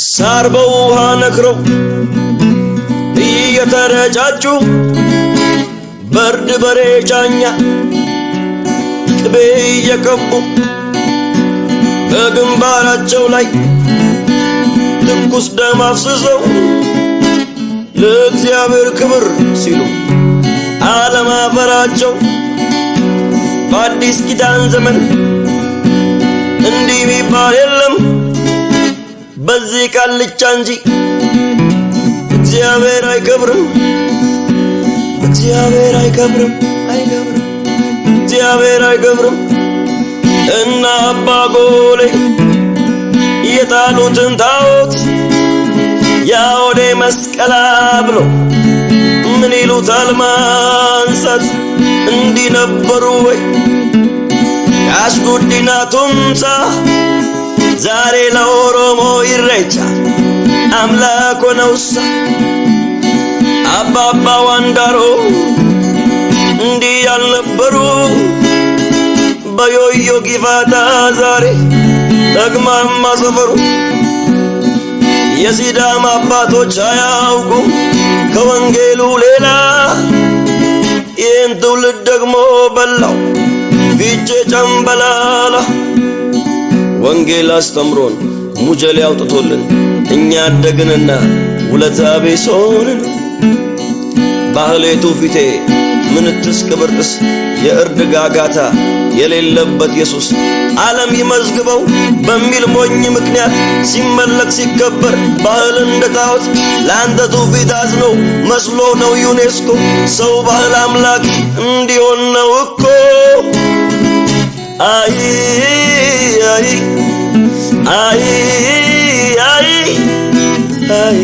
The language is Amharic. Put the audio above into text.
ሳር በውሃ ነክረው እየተረጫጩ፣ በርድ በሬ ጫኛ ቅቤ እየቀቡ፣ በግንባራቸው ላይ ትኩስ ደም አፍስሰው ለእግዚአብሔር ክብር ሲሉ አለማፈራቸው፣ በአዲስ ኪዳን ዘመን እንዲህ የሚባል የለም በዚህ ቃልቻ እንጂ እግዚአብሔር አይከብርም። እግዚአብሔር አይከብርም፣ አይከብርም፣ እግዚአብሔር አይከብርም። እና አባ ጎሌ የጣሉትን ታቦት ያወዴ መስቀላ ብሎ ምን ይሉታል ማንሳት? እንዲህ ነበሩ ወይ ጋሽ ጉዲና ቱምሳ? ዛሬ ለኦሮሞ ኢሬቻ አምላክ ሆነውሳ አባባ ዋንዳሮ እንዲህ ያልነበሩ፣ በዮዮ ጊፋታ ዛሬ ተግማማ ሰፈሩ። የሲዳማ አባቶች አያውቁም ከወንጌሉ ሌላ፣ ይህን ትውልድ ደግሞ በላው ፊቼ ጨምበላላ። ወንጌል አስተምሮን ሙጀሌ አውጥቶልን እኛ አደግንና ውለታ ቢስ ሆንን። ባህሌቱ ፊቴ ምንትስ ቅብርጥስ የእርድ ጋጋታ የሌለበት ኢየሱስ ዓለም ይመዝግበው በሚል ሞኝ ምክንያት ሲመለክ ሲከበር ባህል እንደ ጣዖት፣ ለአንተ ትውፊት አዝኖ መስሎ ነው ዩኔስኮ። ሰው ባህል አምላኪ እንዲሆን ነው እኮ። አይ አይ አይ አይ አይ።